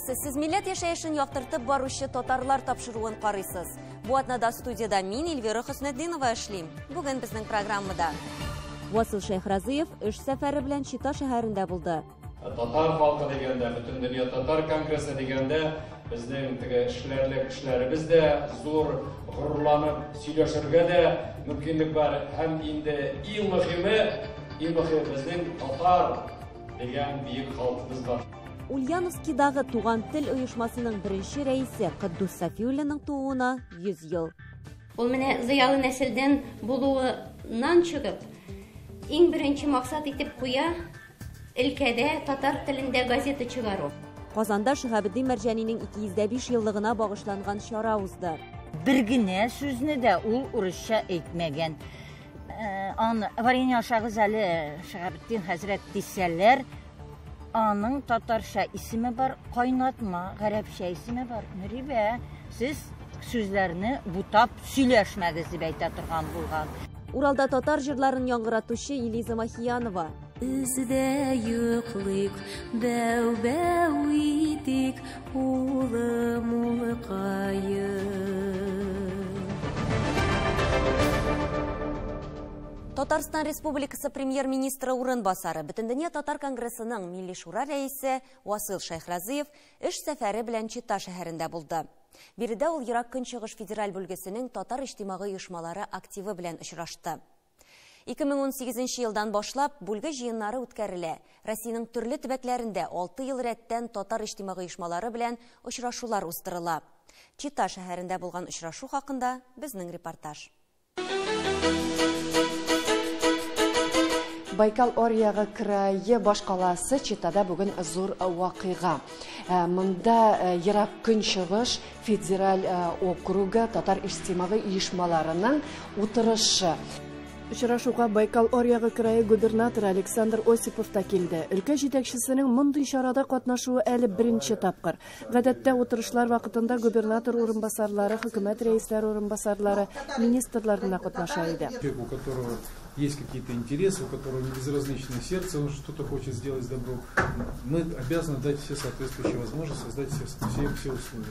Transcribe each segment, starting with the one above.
Исәнмесез, сез милләт яшәешен яктыртып баручы татарлар тапшыруын карыйсыз. Бу атнада студияда мин, Эльвира Хөснетдинова эшлим. Бүген безнең программада. Васил Шәйхразыев эш сәфәре белән Чита шәһәрендә булды. Татар халкы дигәндә, Бөтендөнья татар конгрессы дигәндә, безнең теге эшләрлек эшләребез дә зур, горурланып сөйләшергә дә мөмкинлек бар. Һәм инде иң мөһиме, иң мөһиме безнең татар дигән бөек халкыбыз бар. Ульяновскидагы Туган тел оешмасының беренче рәисе Котдус Сафиуллинның тууына 100 ел. Ул менә зыялы нәселдән булуыннан чыгып, иң беренче максат итеп куя өлкәдә татар телендә газета чыгару. Казанда Шиһабетдин Мәрҗанинең 205 еллыгына багышланган чара узды. Бер генә сүзне дә ул урысча әйтмәгән. Аны варенье ашагыз әле, Шиһабетдин хәзрәт дисәләр, аның татарча исеме бар, кайнатма, гарәпчә исеме бар, Мөрибә. Сез сүзләрне бутап сөйләшмәгез дип әйтә торган булган. Уралда татар җырларын яңгыратучы Елиза Махиянова. Без дә йоклыйк, бәү-бәү итик, улым, улыкаем. Татарстан Республикасы премьер-министры урынбасары, Бөтендөнья татар конгрессының Милли шура рәисе Васил Шәйхразыев эш сәфәре белән Чита шәһәрендә булды. Биредә ул Ерак Көнчыгыш федераль бүлгесенең татар иҗтимагый оешмалары активы белән очрашты. 2018 елдан башлап бүлге җыеннары үткәрелә. Россиянең төрле төбәкләрендә 6 ел рәттән татар иҗтимагый оешмалары белән очрашулар уздырыла. Чита шәһәрендә булган очрашу хакында безнең репортаж. Байкал Оръягы крае башкаласы Читада бүген зур вакыйга. Монда Ерак Көнчыгыш федераль округы татар иҗтимагый оешмаларының утырышы. Очрашуга Байкал Оръягы крае губернаторы Александр Осипов та килде. Өлкә җитәкчесенең мондый чарада катнашуы әле беренче тапкыр. Гадәттә утырышлар вакытында губернатор урынбасарлары, хөкүмәт рәисләре урынбасарлары, министрлар гына катнаша иде. Человек, у которого есть какие-то интересы, у которого не безразличное сердце, он что-то хочет сделать добро, мы обязаны дать все соответствующие возможности, создать все условия.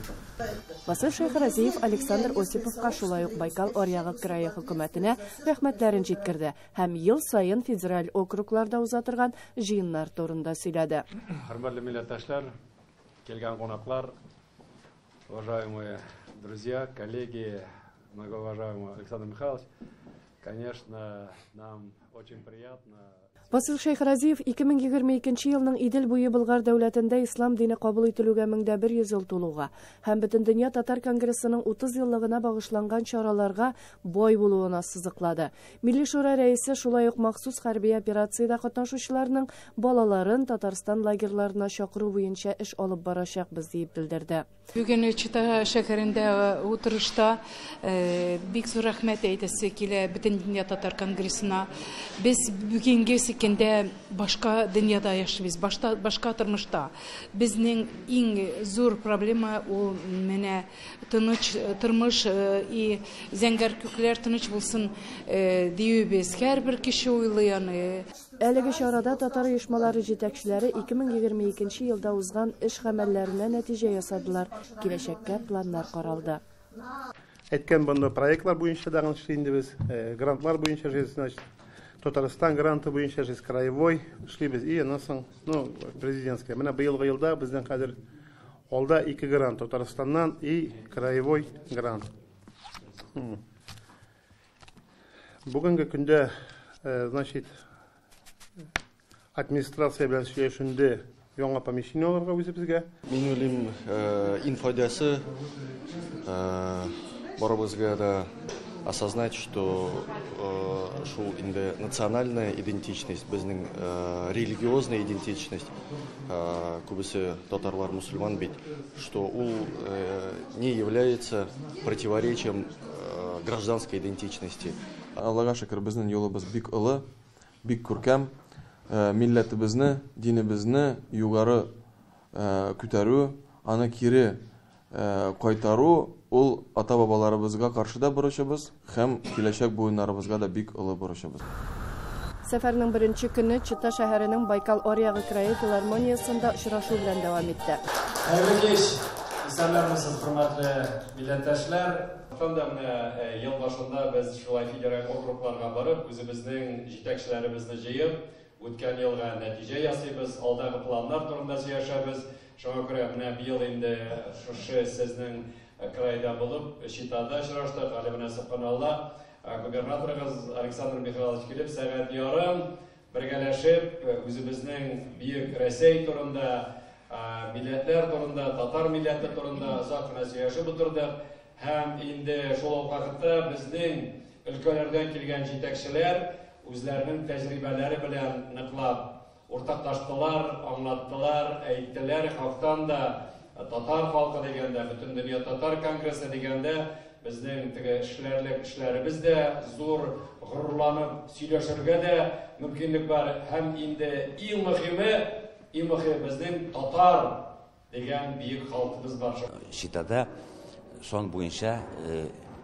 Васил Шәйхразиев Александр Осиповка шулай ук Байкал Оръягы крае хөкүмәтенә рәхмәтләрен җиткерде һәм ел саен федераль округларда уза торган җыеннар турында сөйләде. Хөрмәтле милләттәшләр, килгән кунаклар, уважаемые друзья, коллеги, многоуважаемый Александр Михайлович, конечно, нам очень приятно. Васил Шәйхразиев 2022 елның Идел буе Болгар дәүләтендә ислам дине кабул ителүгә 1100 ел тулуга һәм Бөтендөнья татар конгрессының 30 еллыгына багышланган чараларга бай булуын ассызыклады. Милли шура рәисе шулай ук махсус хәрби операциядә катнашучыларның балаларын Татарстан лагерьларына чакыру буенча эш алып барачакбыз дип белдерде. Бүген Чита шәһәрендә утырышта бик зур рәхмәт әйтәсе килә Бөтендөнья татар конгрессына. Без бүгенге көндә башка дөньяда яшибез, башка тормышта. Безнең иң зур проблема ул менә тыныч тормыш и зәңгәр күкләр тыныч булсын диюбез. Һәрбер кеше уйлый аны. Әлеге чарада татар оешмалары җитәкчеләре 2022 елда узган эш гамәлләренә нәтиҗә ясадылар. Киләчәккә планнар каралды. Әйткән бында проектлар буенча да эшли инде без, грантлар буенча эшлибез, значит, Татарстан гранты буенча эшлибез, краевой эшлибез, и аннан соң, президентская. Менә быелгы елда безнең хәзер алда 2 грант, Татарстаннан и краевой грант. Бүгенге көндә, значит, администрация белән сөйләшүндә яңа помещение алырга үзебезгә. Мин уйлыйм, иң файдасы, барыбызга да осознать, что шул инде национальная идентичность, безнең религиозная идентичность, күбесе татарлар мусульман бит, что ул не является противоречием гражданской идентичности. Аллага шөкер, безнең юлыбыз бик олы, бик күркәм. Милләтебезне, динебезне югары күтәрү, аны кире кайтару ул ата-бабаларыбызга каршы да бурычыбыз һәм киләчәк буыннарыбызга да бик олы бурычыбыз. Сәфәрнең беренче көне Чита шәһәренең Байкал Оръягы крае филармониясендә очрашу белән дәвам итте. Хәерле кич! Исәннәрмесез, хөрмәтле милләттәшләр! Чыннан да менә ел башында без шулай федераль округларга барып, үзебезнең җитәкчеләребезне җыеп, үткән елга нәтиҗә ясыйбыз, алдагы планнар турында сөйләшәбез. Шуңа күрә менә быел инде шушы сезнең крайда булып, Читада очраштык. Әле менә сөбханалла, губернаторыгыз Александр Михайлович килеп, сәгать ярым бергәләшеп, үзебезнең бөек Рәсәй турында, милләтләр турында, татар милләте турында озак кына сөйләшеп утырдык. Һәм инде шул ук вакытта безнең өлкәләрдән килгән җитәкчеләр үзләренең тәҗрибәләре белән ныклап уртаклаштылар, аңлаттылар, әйттеләр. Хактан да татар халкы дигәндә, Бөтендөнья татар конгрессы дигәндә, безнең теге эшләрлек эшләребез дә зур, горурланып сөйләшергә дә мөмкинлек бар. Һәм инде иң мөһиме, иң мөһиме безнең татар дигән бөек халкыбыз бар. Читада сан буенча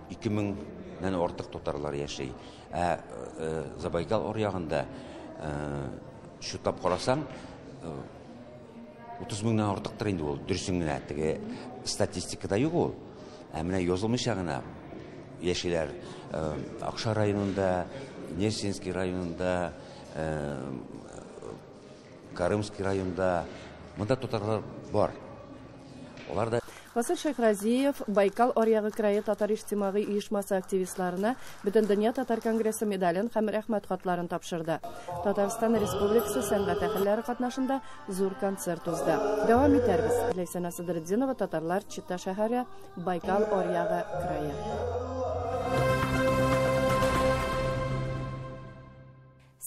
2000 нән артык татарлар яши. Ә Забайкал аръягында чутлап карасаң, 30 меңнән артыктыр инде ул, дөресен генә, теге статистикада юк ул. Ә менә язылмыйча гына яшиләр. Акша районында, Нерсинский районында, Карымский районында монда татарлар бар. Алар да Васил Шәйхразиев Байкал аръягы крае татар иҗтимагый оешмасы активистларына Бөтендөнья татар конгрессы медален һәм рәхмәт хатларын тапшырды. Татарстан Республикасы сәнгать әһелләре катнашында зур концерт узды. Дәвам итәрбез. Ләйсәнә Садретдинова, Татарлар, Чита шәһәре, Байкал аръягы крае.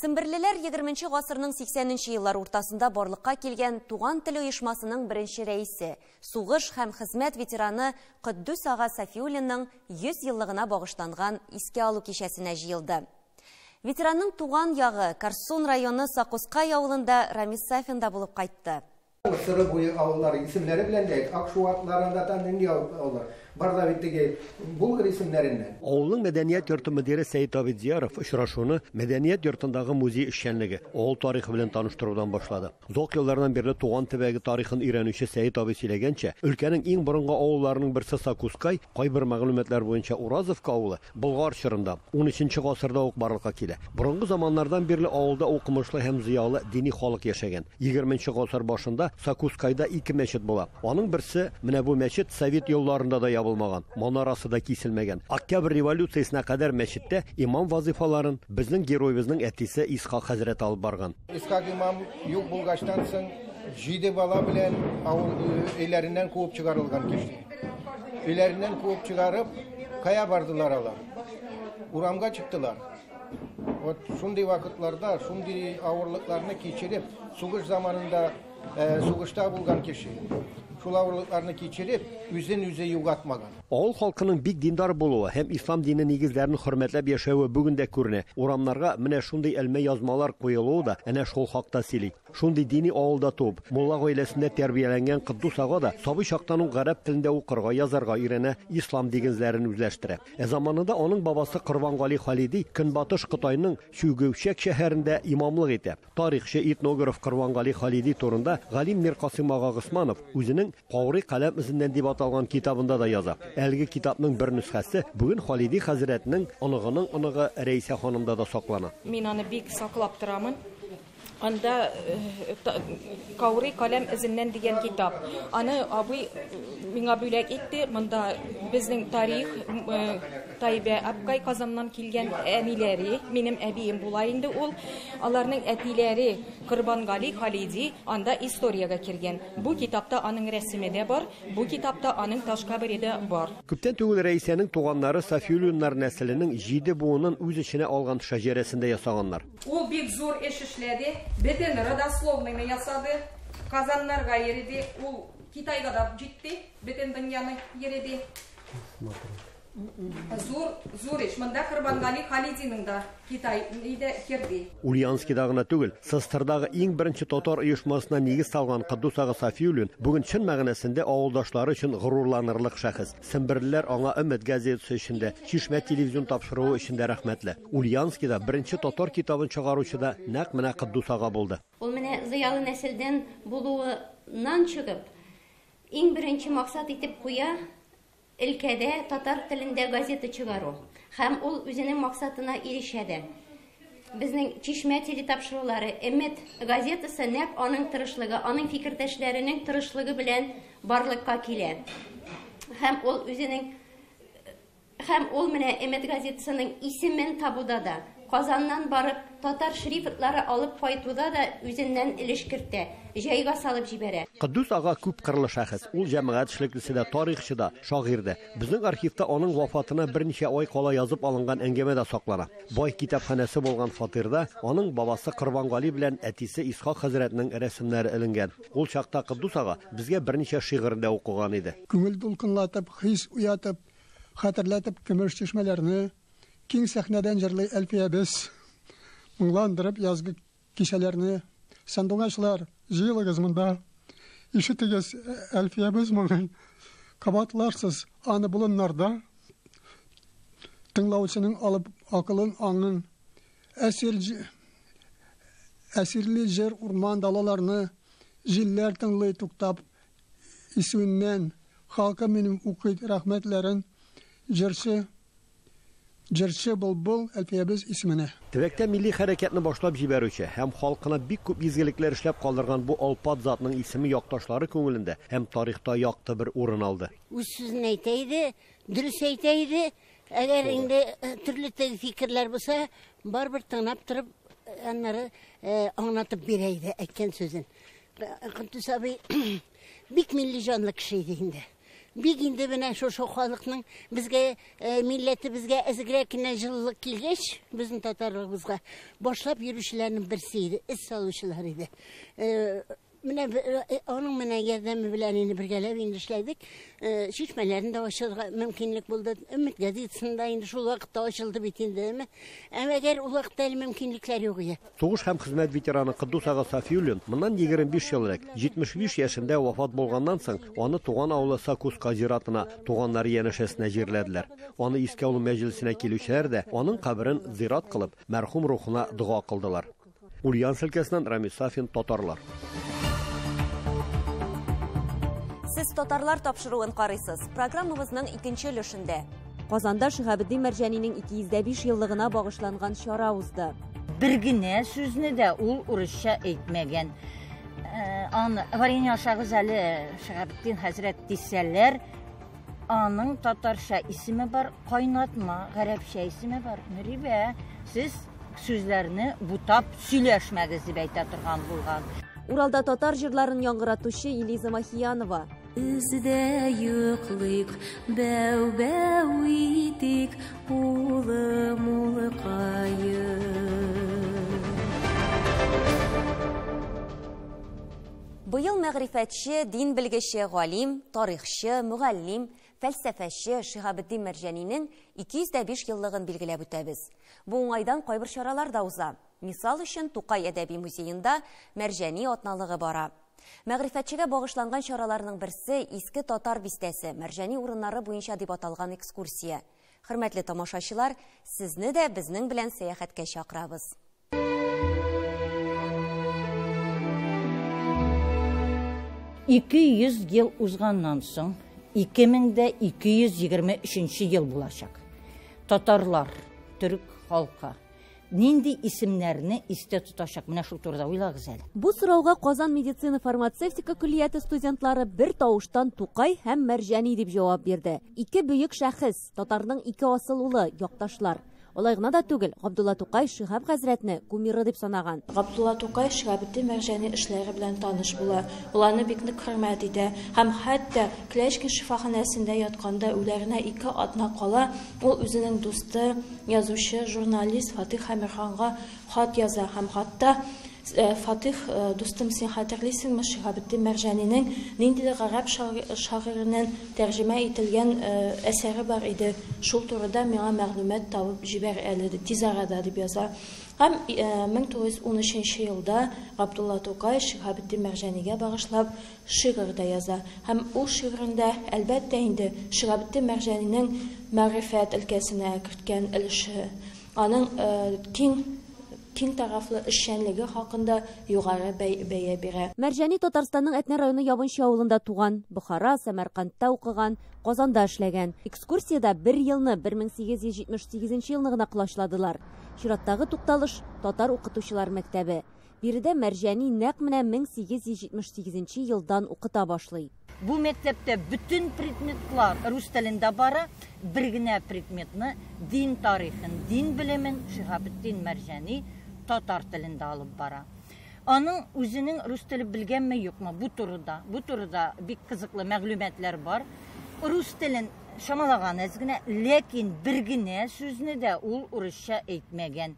Семберлеләр 20 гасырның 80 еллар уртасында барлыкка килгән Туган тел оешмасының беренче рәисе, сугыш һәм хезмәт ветераны Котдус ага Сафиуллинның 100 еллыгына багышланган искә алу кичәсенә җыелды. Ветеранның туган ягы Карсун районы Сакускай авылында Рамис Сафин да булып кайтты. Сыры буе авыллары исемнәре белән дә, Акшуатларында да нинди авыллар бар да бит теге булгыр исемнәреннән. Авылның мәдәният йорты мөдире Сәет Абидияров очрашуны мәдәният йортындагы музей эшчәнлеге, авыл тарихы белән таныштырудан башлады. Озак еллардан бирле туган төбәге тарихын өйрәнүче Сәет абый сөйләгәнчә, өлкәнең иң борынгы авылларының берсе Сакускай, кайбер мәгълүматлар буенча Уразовка авылы, Болгар чорында, 13 гасырда ук барлыкка килә. Борынгы заманнардан бирле авылда укымышлы һәм зыялы дини халык яшәгән. 20 гасыр башында Сакускайда ике мәчет була. Аның берсе, менә бу мәчет совет елларында да ябылмаган, манарасы да киселмәгән. Октябрь революциясенә кадәр мәчеттә имам вазыйфаларын безнең героебызның әтисе Исхак хәзрәт алып барган. Исхак имам юк булгачтан соң 7 бала белән авыл өйләреннән куып чыгарылган кеше. Өйләреннән куып чыгарып, кая бардылар алар? Урамга чыктылар. Вот шундый вакытларда, шундый авырлыкларны кичереп, сугыш заманында сугышта булган кеше, шул авырлыкларны кичереп, үзен үзе югалтмаган. Авыл халкының бик диндар булуы һәм ислам дине нигезләрен хөрмәтләп яшәве бүген дә күренә. Урамнарга менә шундый элмә язмалар куелуы да әнә шул хакта сөйли. Шундый дини авылда туып, мулла гаиләсендә тәрбияләнгән Котдус ага да сабый чактан ук гарәп телендә укырга, язарга өйрәнә, ислам нигезләрен үзләштерә. Ә заманында аның бабасы Корбангали Халиди Көнбатыш Кытайның Чүгүчәк шәһәрендә имамлык итә. Тарихчы, этнограф Корбангали Халиди турында галим Миркасыйм ага Госманов үзенең Каурый каләм эзеннән дип аталган китабында да яза. Әлеге китапның бер нөсхәсе бүген Халиди хәзрәтнең оныгының оныгы Рәйсә ханымда да саклана. Мин аны бик саклап торамын. Анда Каурый каләм эзеннән дигән китап. Аны абый миңа бүләк итте. Монда безнең тарих Тайбә апкай Казаннан килгән әниләре, минем әбием була инде ул. Аларның әтиләре Корбангали Халиди анда историягә кергән. Бу китапта аның рәсеме дә бар, бу китапта аның таш кабере дә бар. Күптән түгел Рәйсәнең туганнары Сафиуллиннар нәселенең 7 буынын үз эченә алган шәҗәрәсен дә ясаганнар. Ул бик зур эш эшләде, бөтен родословныйны ясады, Казаннарга йөрде, ул Китайга да җитте, бөтен дөньяны йөрде. Зур, зур эш. Монда Корбангали Халидиның да Китай иде керде. Ульяновскида гына түгел, СССРдагы иң беренче татар оешмасына нигез салган Котдус ага Сафиуллин бүген чын мәгънәсендә авылдашлары өчен горурланырлык шәхес. Семберлеләр аңа Өмет газетасы өчен дә, Чишмә телевизион тапшыруы өчен дә рәхмәтле. Ульяновскида беренче татар китабын чыгаручы да нәкъ менә Котдус ага булды. Ул менә зыялы нәселдән булуыннан чыгып, иң беренче максат итеп куя өлкәдә татар телендә газета чыгару. Һәм ул үзенең максатына ирешә дә. Безнең Чишмә телетапшырулары, Өмет газетасы нәкъ аның тырышлыгы, аның фикердәшләренең тырышлыгы белән барлыкка килә. Һәм ул үзенең һәм ул менә Өмет газетасының исемен табуда да, Казаннан барып татар шрифтлары алып кайтуда да үзеннән өлеш кертә, җайга салып җибәрә. Котдус ага күпкырлы шәхес. Ул җәмәгать эшлеклесе дә, тарихчы да, шагыйрь дә. Безнең архивта аның вафатына берничә ай кала язып алынган әңгәмә дә саклана. Бай китапханәсе булган фатирда аның бабасы Корбангали белән әтисе Исхак хәзрәтнең рәсемнәре эленгән. Ул чакта Котдус ага безгә берничә шигырен дә укыган иде. Күңел дулкынлатып, хис уятып, хәтерләтеп көмеш чишмәләрне, киң сәхнәдән җырлый Әлфиябез. Моңландырып язгы кичәләрне. Сандугачлар, җыелыгыз монда. Ишетегез Әлфиябез моңын. Кабатларсыз аны болыннарда. Тыңлаучының алып акылын, аңын. Әсир, әсирли җыр урман далаларны. Җилләр тыңлый туктап исүеннән. Халкым минем укый рәхмәтләрен. Җырчы Җырчы былбыл Әлфиябез исеменә. Төбәктә милли хәрәкәтне башлап җибәрүче һәм халкына бик күп изгелекләр эшләп калдырган бу олпат затның исеме якташлары күңелендә һәм тарихта якты бер урын алды. Үз сүзен әйтә иде, дөрес әйтә иде. Әгәр инде төрле теге фикерләр булса, барыбер тыңлап торып, аннары аңлатып бирә иде әйткән сүзен. Котдус абый бик милли җанлы кеше иде инде. Бик инде менә шушы халыкның безгә милләтебезгә әзгрәк кенә җылылык килгәч, безнең татарлыгыбызга башлап йөрүчеләрнең берсе иде, эз салучылар иде. Менә аның менә ярдәме белән инде бергәләп инде эшләдек. Чишмәләрен дә ачырга мөмкинлек булды. Өмет газетасында инде шул вакытта ачылды бит инде, әмма әгәр ул вакытта әле мөмкинлекләр юк иде. Сугыш һәм хезмәт ветераны Котдус ага Сафиуллин моннан 25 ел элек 75 яшендә вафат булганнан соң, аны туган авылы Сакуска зиратына, туганнары янәшәсенә җирләделәр. Аны искә алу мәҗлесенә килүчеләр дә аның каберен зират кылып, мәрхүм рухына дога кылдылар. Ульяновск өлкәсеннән Рамис Сафин, Татарлар. Сез Татарлар тапшыруын карыйсыз. Программабызның икенче өлешендә Казанда Шиһабетдин Мәрҗанинең 205 еллыгына багышланган чара узды. Бер генә сүзне дә ул урысча әйтмәгән. Аны варенье ашагыз әле, Шиһабетдин хәзрәт дисәләр, аның татарча исеме бар, кайнатма, гарәпчә исеме бар, Нурибә. Сез сүзләрне бутап сөйләшмәгез дип әйтә торган булган. Уралда татар җырларын яңгыратучы Елиза Махиянова. Бездә йоклыйк, бәү-бәү итик, улым, улыкаем. Быел мәгърифәтче, дин белгече, галим, тарихчы, мөгаллим, фәлсәфәче Шиһабетдин Мәрҗанинең 205 еллыгын билгеләп үтәбез. Бу уңайдан кайбер чаралар да уза. Мисал өчен Тукай әдәби музеенда Мәрҗани атналыгы бара. Мәгърифәтчегә багышланган чараларның берсе Иске Татар бистәсе Мәрҗани урыннары буенча дип аталган экскурсия. Хөрмәтле тамашачылар, сезне дә безнең белән сәяхәткә чакырабыз. 200 ел узганнан соң 2223 ел булачак. Татарлар, төрек халкы нинди исемнәрне истә тотачак? Менә шул турыда уйлагыз әле. Бу сорауга Казан медицина фармацевтика көллияте студентлары бер тавыштан Тукай һәм Мәрҗани дип җавап бирде. Ике бөек шәхес, татарның ике асыл улы, якташлар. Алай гына да түгел, Габдулла Тукай Шиһаб хәзрәтне кумиры дип санаган. Габдулла Тукай Шиһабетдин Мәрҗани эшләре белән таныш була. Ул аны бик нык хөрмәт итә һәм хәтта Клячкин шифаханәсендә ятканда үләренә 2 атна кала ул үзенең дусты, язучы, журналист Фатих Әмирханга хат яза һәм хатта Фатих, дустым, син хәтерлисеңме, Шиһабетдин Мәрҗанинең ниндидер гарәп шагыйреннән тәрҗемә ителгән әсәре бар иде. Шул турыда миңа мәгълүмат табып җибәр әле, тиз арада дип яза. Һәм 1913 елда Габдулла Тукай Шиһабетдин Мәрҗанигә багышлап шигырь дә яза. Һәм ул шигырендә, әлбәттә инде, Шиһабетдин Мәрҗанинең мәгърифәт өлкәсенә керткән өлеше, аның киң киң тарафлы эшчәнлеге хакында югары бәя бирә. Мәрҗани Татарстанның Әтнә районы Ябынчы авылында туган, Бохара, Сәмәркандта укыган, Казанда эшләгән. Экскурсиядә бер елны, 1878 елны гына колачладылар. Чираттагы тукталыш татар укытучылар мәктәбе. Биредә Мәрҗани нәкъ менә 1878 елдан укыта башлый. Бу мәктәптә бөтен предметлар рус телендә бара, бер генә предметны дин тарихын, дин белемен Шиһабетдин Мәрҗани татар телендә алып бара. Аның үзенең рус теле белгәнме юкмы, бу турыда, бу турыда бик кызыклы мәгълүматлар бар. Рус телен чамалаган әз генә, ләкин бер генә сүзне дә ул урысча әйтмәгән.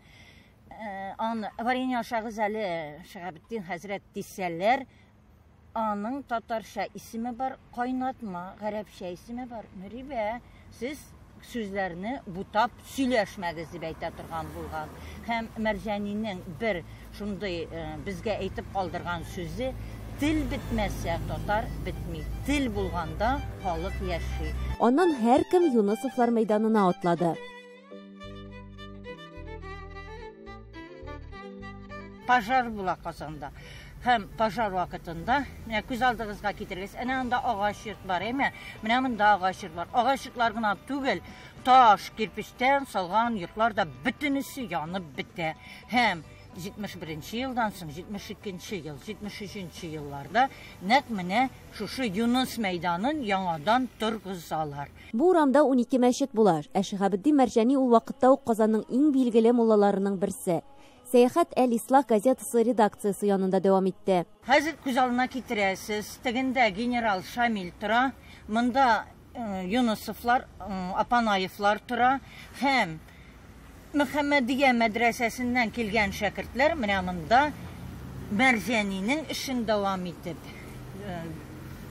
Аны варенье ашагыз әле, Шиһабетдин хәзрәт дисәләр, аның татарча исеме бар, кайнатма, гарәпчә исеме бар, Мөрибә. Сез сүзләрне бутап сөйләшмәгез дип әйтә торган булган. Һәм Мәрҗанинең бер шундый безгә әйтеп калдырган сүзе: тел бетмәсә, татар бетми. Тел булганда халык яши. Аннан һәркем Юнысовлар мәйданына атлады. Пожар була Казанда. Һәм пожар вакытында, менә күз алдыгызга китерегез, әнә анда агач йорт бар, әйме? Менә монда агач йорт бар. Агач йортлар гына түгел, таш, кирпечтән салган йортлар да бөтенесе янып бетә. Һәм 71 елдан соң, 72 ел, 73 елларда нәкъ менә шушы Юныс мәйданын яңадан торгызалар. Бу урамда 12 мәчет була. Ә Шиһабетдин Мәрҗани ул вакытта ук Казанның иң билгеле муллаларының берсе. Сәяхәт Әл-Ислах газетасы редакциясе янында дәвам итте. Хәзер күз алдына китерәсез, тегендә генерал Шамил тора, монда Юнысовлар, Апанаевлар тора һәм Мөхәммәдия мәдрәсәсеннән килгән шәкертләр менә монда Мәрҗанинең эшен дәвам итеп,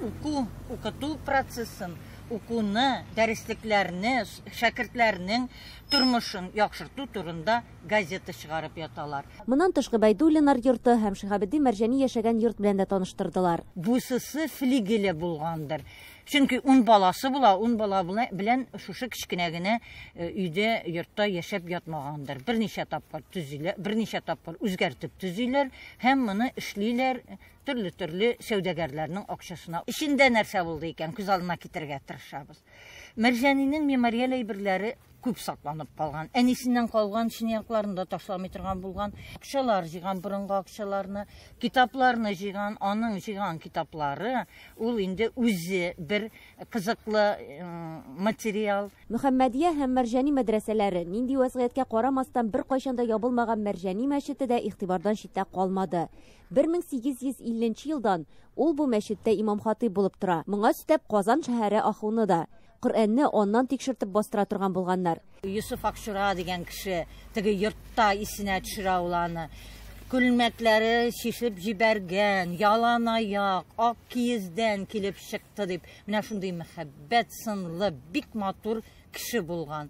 уку, укыту процессын, укуны, дәреслекләрне, шәкертләрнең тормышын яхшырту турында газета чыгарып яталар. Моннан тыш Гобәйдуллиннар йорты һәм Шиһабетдин Мәрҗани яшәгән йорт белән дә таныштырдылар. Бусысы флигеле булгандыр. Чөнки 10 баласы була, 10 бала белән шушы кечкенә генә өйдә, йортта яшәп ятмагандыр. Берничә тапкыр төзиләр, берничә тапкыр үзгәртеп төзиләр һәм моны эшлиләр төрле-төрле сәүдәгәрләрнең акчасына. Эчендә нәрсә булды икән, күз алдына китерергә тырышабыз. Мәрҗанинең мемориаль әйберләре күп сакланып калган. Әнисеннән калган чынаякларын да ташламый торган булган. Акчалар җыйган, борынгы акчаларны, китапларны җыйган, аның җыйган китаплары ул инде үзе бер кызыклы материал. Мөхәммәдия һәм Мәрҗани мәдрәсәләре нинди вәзгыятькә карамастан беркайчан да ябылмаган Мәрҗани мәчете дә игътибардан читтә калмады. 1850 елдан ул бу мәчеттә имам-хатыйп булып тора. Моңа өстәп Казан шәһәре ахуны да Коръәнне аннан тикшертеп бастыра торган булганнар. Йосыф Акчура дигән кеше теге йортта исенә төшерә ул аны. Күлмәкләре шишеп җибәргән, ялан аяк, ак киездән килеп чыкты дип. Менә шундый мәхәббәт сынлы, бик матур кеше булган.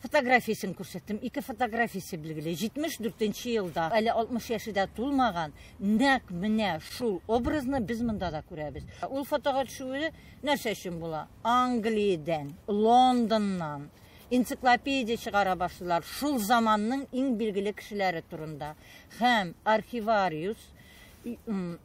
Фотографиясен күрсәттем. Ике фотографиясе билгеле. 74 елда, әле 60 яше дә тулмаган, нәкъ менә шул образны без монда да күрәбез. Ул фотога төшүе нәрсә өчен була? Англиядән, Лондоннан энциклопедия чыгара башлыйлар шул заманның иң билгеле кешеләре турында. Һәм архивариус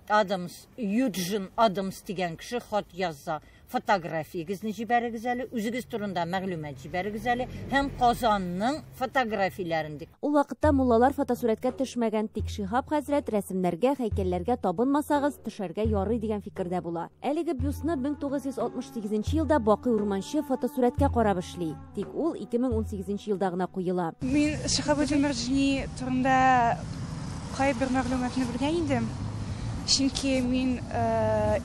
Адамс, Юджин Адамс дигән кеше хат яза. Фотографиягезне җибәрегез әле, үзегез турында мәгълүмат җибәрегез әле һәм Казанның фотографияләрен дип. Ул вакытта муллалар фотосурәткә төшмәгән, тик Шиһаб хәзрәт рәсемнәргә, һәйкәлләргә табынмасагыз, төшәргә ярый дигән фикердә була. Әлеге бюстны 1968 елда Бакый Урманчы фотосурәткә карап эшли. Тик ул 2018 елда гына куела. Мин Шиһабетдин Мәрҗани турында кайбер мәгълүматны белгән идем. Чөнки мин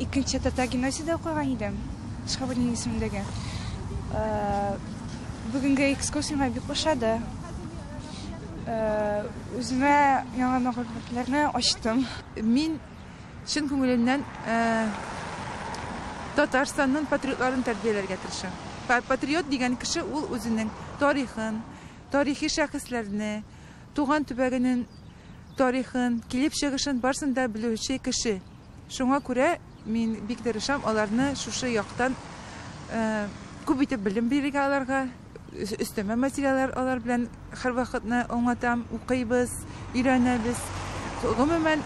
икенче татар гимназиядә укыган идем, Шиһабетдин исемендәге. Бүгенге экскурсия миңа бик ошады. Үземә яңа мәгълүматларны ачтым. Мин чын күңелемнән Татарстанның патриотларын тәрбияләргә тырышам. Патриот дигән кеше ул үзенең тарихын, тарихи шәхесләрне, туган төбәгенең тарихын, килеп чыгышын барсын да белүче кеше. Шуңа күрә мин бик тырышам аларны шушы яктан күп итеп белем бирергә аларга, Өстәмә материаллар алар белән һәрвакытны аңлатам, укыйбыз, өйрәнәбез. Гомумән,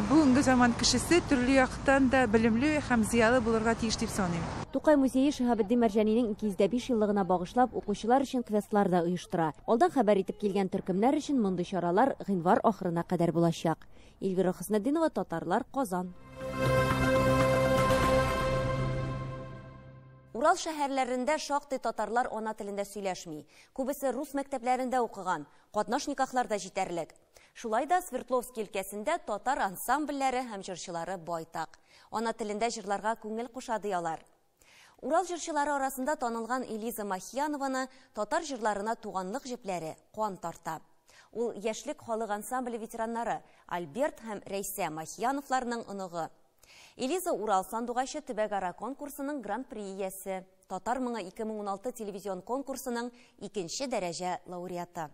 бүгенге заман кешесе төрле яктан да белемле һәм зыялы булырга тиеш дип саныйм. Тукай музее Шиһабетдин Мәрҗанинең 205 еллыгына багышлап укучылар өчен квестлар да оештыра. Алдан хәбәр итеп килгән төркемнәр өчен мондый чаралар гыйнвар ахырына кадәр булачак. Эльвира Хөснетдинова, Татарлар, Казан. Урал шәһәрләрендә шактый татарлар ана телендә сөйләшми. Күбесе рус мәктәпләрендә укыган, катнаш никахлар да җитәрлек. Шулай да Свердловский өлкәсендә татар ансамбльләре һәм җырчылары байтак. Ана телендә җырларга күңел куша ди алар. Урал җырчылары арасында танылган Элиза Махьянованы татар җырларына туганлык җепләре кан тарта. Ул Яшьлек халык ансамбле ветераннары Альберт һәм Рәйсә Махьяновларның оныгы. Элиза Урал сандугачы төбәкара конкурсының гран-при иясе. Татар моңы 2016 телевизион конкурсының икенче дәрәҗә лауреаты.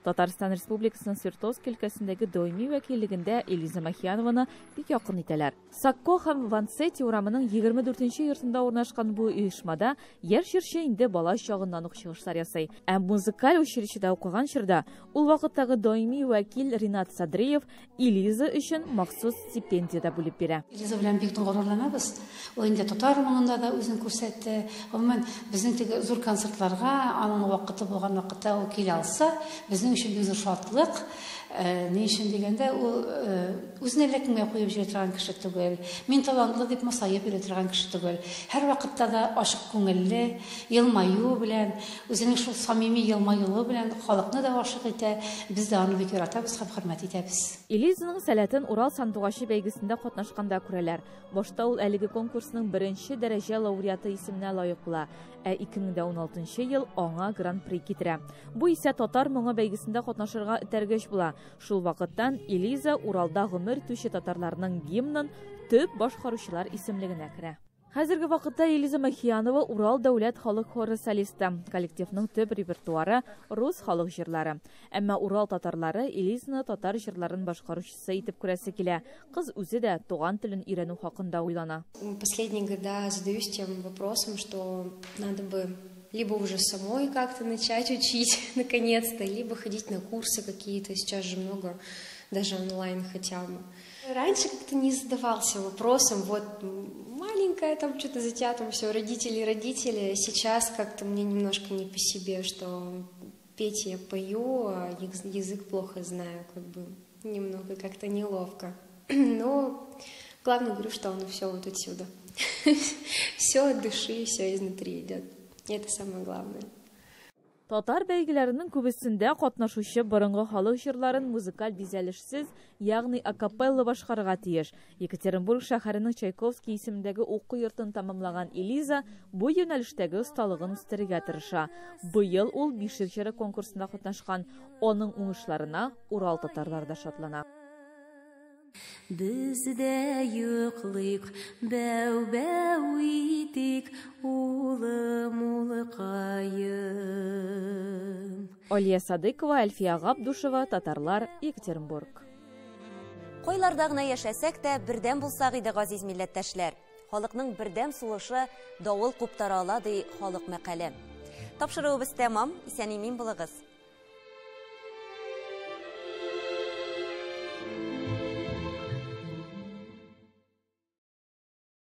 Татарстан Республикасының Свердловск өлкәсендәге даими вәкиллегендә Элиза Махьянованы бик якын итәләр. Сакко һәм Ванцетти урамының 24 йортында урнашкан бу оешмада яшь җырчы инде бала чагыннан ук чыгышлар ясый. Ә музыкаль училищеда укыган чорда ул вакыттагы даими вәкил Ринат Садриев Элиза өчен махсус стипендия дә бүлеп бирә. Элиза белән бик горурланабыз. Ул инде татар моңында да үзен күрсәтте. Гомумән, безнең теге зур концертларга аның вакыты булган вакытта ул килә алса, безнең өчен бик зур шатлык. Ни өчен дигәндә, ул үзен әллә кемгә куеп йөри торган кеше түгел. Мин талантлы дип масаеп йөри торган кеше түгел. Һәр вакытта да ачык күңелле, елмаю белән, үзенең шул самими елмаюы белән халыкны да гашыйк итә. Без дә аны бик яратабыз һәм хөрмәт итәбез. Элизаның сәләтен Урал сандугачы бәйгесендә катнашканда күрәләр. Башта ул әлеге конкурсның беренче дәрәҗә лауреаты исеменә лаек була. Ә 2016 ел аңа гран-при китерә. Бу исә татар моңы бәйгесендә катнашырга этәргеч була. Шул вакыттан Элиза Уралда гомер итүче татарларның гимнын төп башкаручылар исемлегенә керә. Хәзерге вакытта Элиза Махьянова Урал дәүләт халык хоры солисты. Коллективның төп репертуары рус халык җырлары. Әмма Урал татарлары Элизаны татар җырларын башкаручысы итеп күрәсе килә. Кыз үзе дә туган телен өйрәнү хакында уйлана. Последние года задаюсь тем вопросом, что надо бы либо уже самой как-то начать учить наконец-то, либо ходить на курсы какие-то, сейчас же много, даже онлайн хотя бы. Раньше как-то не задавался вопросом, вот маленькая там что-то за театром, все, родители, родители. Сейчас как-то мне немножко не по себе, что петь я пою, а язык плохо знаю, как бы немного как-то неловко. Но главное, говорю, что оно все вот отсюда. Все от души, все изнутри идет. И это самое главное. Татар бәйгеләренең күбесендә катнашучы борынгы халык җырларын музыкаль бизәлешсез, ягъни акапелла башкарырга тиеш. Екатеринбург шәһәренең Чайковский исемендәге уку йортын тәмамлаган Элиза бу юнәлештәге осталыгын үстерергә тырыша. Быел ул Бишек җыры конкурсында катнашкан. Аның уңышларына Урал татарлары да шатлана. Без дә йоклыйк, бәү-бәү итик, улым, улыкаем. Алия Садыкова, Әлфия Габдушева, Татарлар, Екатеринбург. Кайларда гына яшәсәк тә, бердәм булсак иде, газиз милләттәшләр. Халыкның бердәм сулышы давыл куптара ала, ди халык мәкале. Тапшыруыбыз тәмам, исән-имин булыгыз.